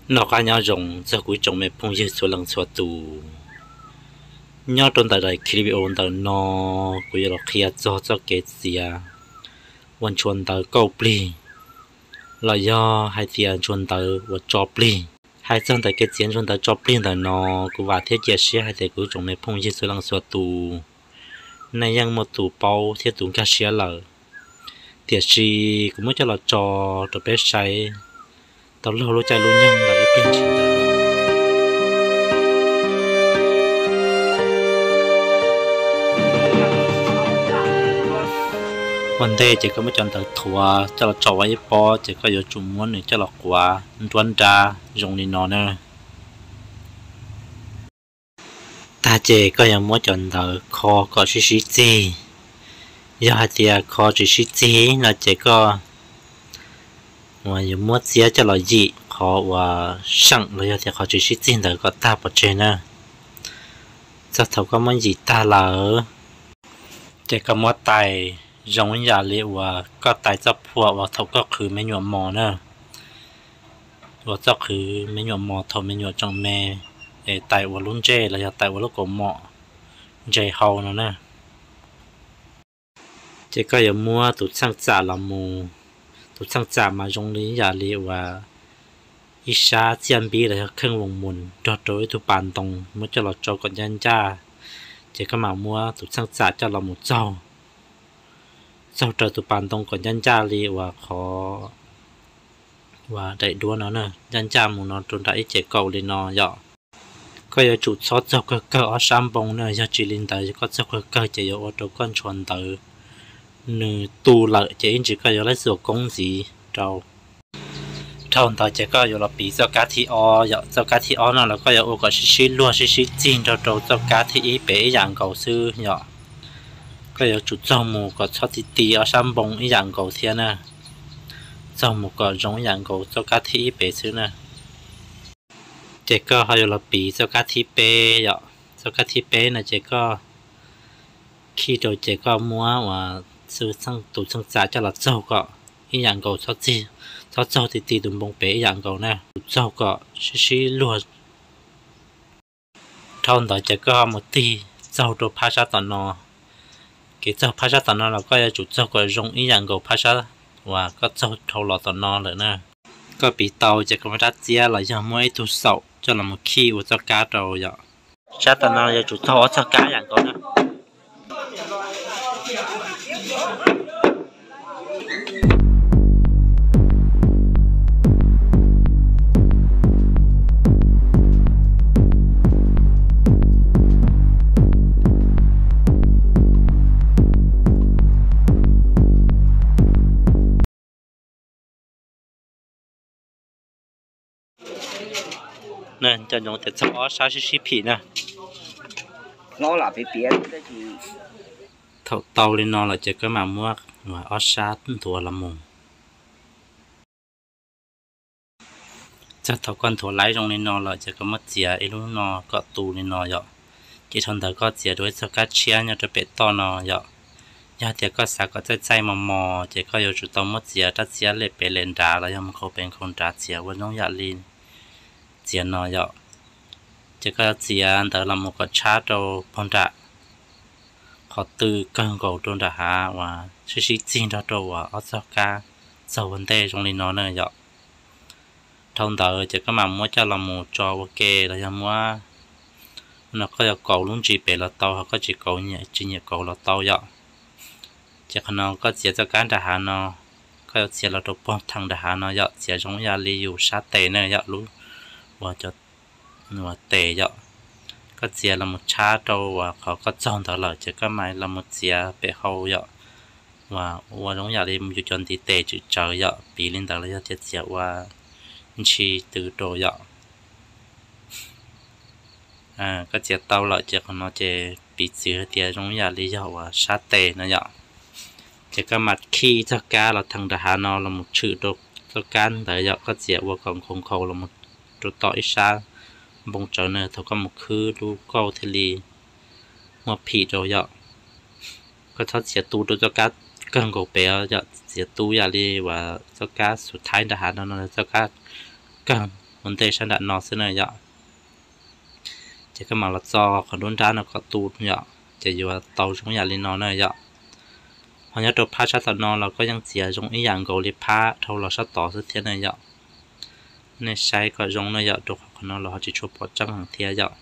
Noj qab nyob zoo txog kuv tsoom me phooj ywg txhua leej txhua tus. Nyob rau ntawm daim clip video ntawm no, kuv yuav los qhia txog txoj kev txiav ua ntshua ntawv kauj plig, los yog hais tias ntshua ntawv ua tso plig. Hais txog ntawm kev txiav ntshua ntawv tso plig ntawm no, kuv vam thiab cia siab hais tias kuv tsoom me phooj ywg txhua leej txhua tus nej yeej muaj tus paub thiab tus nkag siab lawm. Tiam sis kuv muab coj los tso rau peb saib tau laug lub caij lub nyoog ntawm ib pliag ntsis ntawm no. Ua ntej ces koj muab cov ntawv thuav coj los tso ua ib pob, ces koj yuav tsum muab nws coj los quav nruab nrab zoo li no na. Tag ces koj yuav muab cov ntawv kho kom sib sib txig. Yog hais tias kho tsis sib txig no ces koj yuav muab txiab coj los yim qhov uas seem los yog tias qhov tsis sib txig ntawd kom tag pov tseg na. Txog thaum koj muab yim tag lawm, ces koj muab tais zoo ib yam li uas koj tais txoj phuam uas thaum koj qhwv me nyuam mos na, uas txoj qhwv me nyuam mos thaum me nyuam tseem me, es tais ua lub ntsej los yog tais ua lub kaus mom ntse hau no na. Ces koj yuav muab tus txheej txam los mus, tus txheej txam mas zoo li ib yam li uas ib sab txiaj npib los yog kheej voos mus nrog rau ib tug pas ntoo muab coj los tsau kom ncaj ncaj. Ces koj mam muab tus txheej txam coj los mus txaug, txaug raws tus pas ntoo kom ncaj ncaj li uas qhov uas daim duab no na, ncaj ncaj mus no rau nram ib ce kaum li no yom. Koj yuav tsum txhob txaug kawg kawg ob sab npoo na, yog tsis li ntawd koj txaug kawg kawg ces yuav ua rau koj ntshua ntawv nws tu lawm ces ib ntsis koj yuav laib xuas koob ntxiv rau. Dhau ntawd ces koj yuav los piv txoj kab thib ob yom. Txoj kab thib ob no los koj yuav ua kom sib sib luag sib sib txig nrog rau txoj kab thib ib pem ib yam nkaus xwb yom. Koj yuav tsum txaug mus kom txhob ti ti ob sab npoo ib yam nkaus thiab na. Txaug mus kom zoo ib yam nkaus txoj kab thib ib pem xwb na. Ces koj ho yuav los piv txoj kab thib peb yom. Txoj kab thib peb no ces koj khij rau ces koj muab uas tus txheej txam coj los txaug kom ib yam nkaus, txhob txaug ti ti tus npoo pem ib yam nkaus na, tus txaug kom sib sib luag. Dhau ntawd ces koj ho mus tig txaug rau phab sab tom no. Kev txaug phab sab tom no los koj yuav tsum txaug kom zoo ib yam nkaus phab sab uas koj txaug dhau los tom no lawm na. Koj piv tau ces koj muab rab txiab los yog muab ib tug xaum coj los mus khij ua txoj kab rau yom. Sab tom no yuav tsum txaug ob txoj kab ib yam nkaus na. Cov ntsoov tias txog ob sab sib sib phim na. Thaum tau li no lawm ces koj mam muab ob sab nthuav los mus. Txog thaum koj nthuav laib zoo li no lawm ces koj muab txiav ib lub no kom tu li no yom. Ces dhau ntawd koj txiav dua ib txoj kab tshiab nyob rau pem toj no yom. Yog tias koj xav kom txaij txaij mos mos ces koj yuav tsum tau muab txiav rab txiab lem pem lem nrad los yog mus nkhaus pem nkhaus nrad txiav ua zoo yam li txiav no yom. Ces koj txiav ntawd los mus kom tshab rau puag nram qhov tw kawg nkaus rau nram hav uas sib sib txig nrog rau uas ob txoj kab txaug ua ntej zoo li no na yom. Dhau ntawd ces koj mam muab coj los mus tso ua ke los yog muab no koj yuav kauv lub ntsis pem los tau, ho koj tsis kauv, tsis nyiam kauv los tau yom. Ces qhov no koj txiav txoj kab nram hav no, koj yuav txiav los rau puag theem nram hav no yom, txiav zoo ib yam li yus sab tes na yom, lub uas cov tes yom. Koj txiav los mus tshab rau uas qhov koj txaug ntawd lawm ces koj mam los mus txiav pem hau yom, uas ua zoo ib yam li yus cov ntiv tes tswm tsawv yom, piv li ntawd los yog tias txiav ua ntshi tw rau yom. Koj txiav tau lawm ces qhov no ces piv txwv hais tias zoo ib yam li yog uas sab tes no yom. Ces koj mam khij txoj kab los theem nram hav no los mus tshwm rau txoj kab ntawd yom, koj txiav ua kom nkhaus nkhaus los mus rau tom ib sab npoo tsawv na, thaum koj mus khwb lub kauj thiaj li muaj phim rau yom. Koj txhob txiav tu rau txoj kab kawg nkaus pem yom, txiav tu yam li uas txoj kab xus thaib nram hav no no, txoj kab kawg ua ntej sab nram no xwb na yom. Ces koj mam los txo qhov nruab nrab no kom tu yom, ces yuav tau zoo yam li no na yom. Ho nyob rau phab sab tom no los koj yeej txiav zoo ib yam nkaus li phab dhau los sab tod xwb thiab na yom. Nej saib kom zoo na yom, rau qhov qhov no los ho tsis tshua pom tseeb heev thiab yom.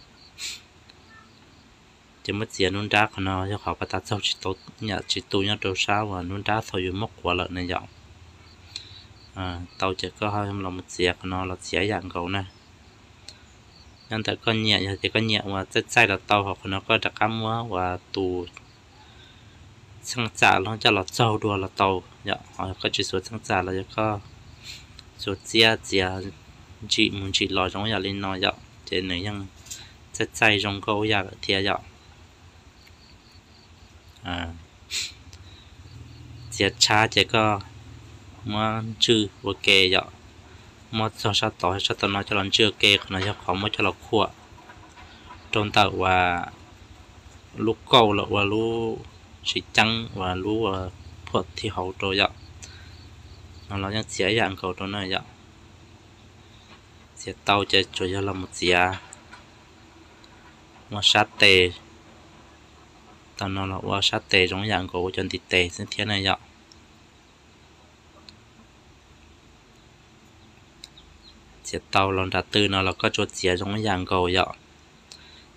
Ces muab txiav nruab nrab qhov no yog qhov pas tas txaug tsis tau, yam tsis tu nyob rau sab uas nruab nrab thaum yus muab quav lawm na yom. Tau ces koj los mus txiav qhov no los txiav ib yam nkaus na. Nyob ntawm koj nyiam, yog tias koj nyiam uas txaij txaij los tau, ho qhov no koj rov qab muab uas tus txheej txam los coj los txaug dua los tau yom. Ho koj tsis xuas txheej txam los yog koj xuas txiab txiav ntsim mus ntsim los zoo yam li no yom, ces nws yeej txaij txaij zoo nkauj yam lawm thiab yom. Txiav tshab ces koj muab ntswj ua ke yom, muab txog sab tod, sab tom no coj los ntswj ua ke, qhov no yog qhov muab coj los khuam rau ntawm uas lub kauj los ua lub siv ceeb uas lub phuam thib hauv rau yom. No los yeej txiav ib yam nkaus rau na yom. Txiav tau ces tsuas yog los mus txiav ua sab tes, tom no los ua sab tes zoo ib yam nkaus ua cov ntiv tes xwb thiab na yom. Txiav tau los nram tw no los koj tsuas txiav zoo ib yam nkaus yom.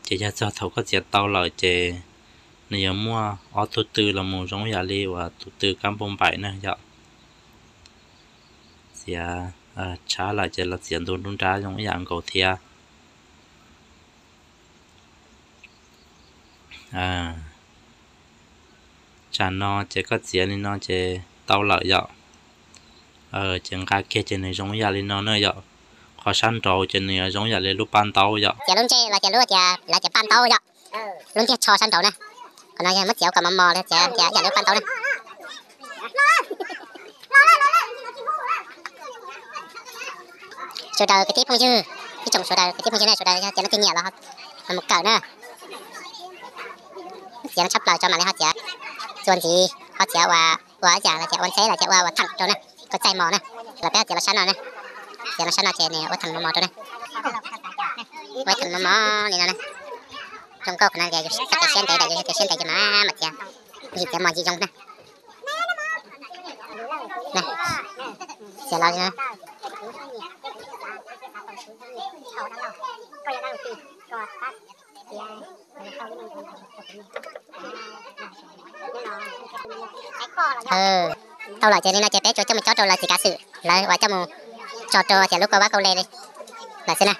Ces yog txog thaum koj txiav tau lawm ces nws yuav muaj ob tug tw los mus zoo ib yam li uas tus tw kab npauj npaim na yom. Txiav tshab lawm ces los txiav ntu nruab nrab zoo ib yam nkaus thiab. Tsam no ces koj txiav li no ces tau lawm yom. Ces nqa kiag ces nws zoo ib yam li no na yom. Qhov sab nraud ces nws zoo ib yam li lub paj ntaub yom. Txiav lub ntsej los tias lub tias lawv tias paj ntaub yom. Lub ntiag tsho sab nraud na. Qhov no yog muab txiav kom mos mos li txiav tias ib yam li lub paj ntaub na. Sawv daws kwv tij phooj ywg, ib tsoom sawv daws kwv tij phooj ywg na, sawv daws yog tias leej twg nyiam los mus kawm na. Txiav no tshaj plaws tso mam li ho txiav txuas ntxiv, ho txiav ua ua ib yam los tias ua ntxheb los tias ua ua theem rau na, kom txaij mos na. Los peb txiav los sab no na, txiav los sab no ces nws ua theem mos mos rau na. Ua theem mos mos li no na. Zoo nkauj qhov no tias yus txoj kev siab ntev, yus yog kev siab ntev ces mam mam txiav, yim txiav mos yim zoo na. Txiav los li no. Tau lawm ces li no ces peb tsuas coj mus cob rau lawv txiv kav xwm, lawv uas coj mus tso rau tias lub kauj vab kauj le li lawm xwb na.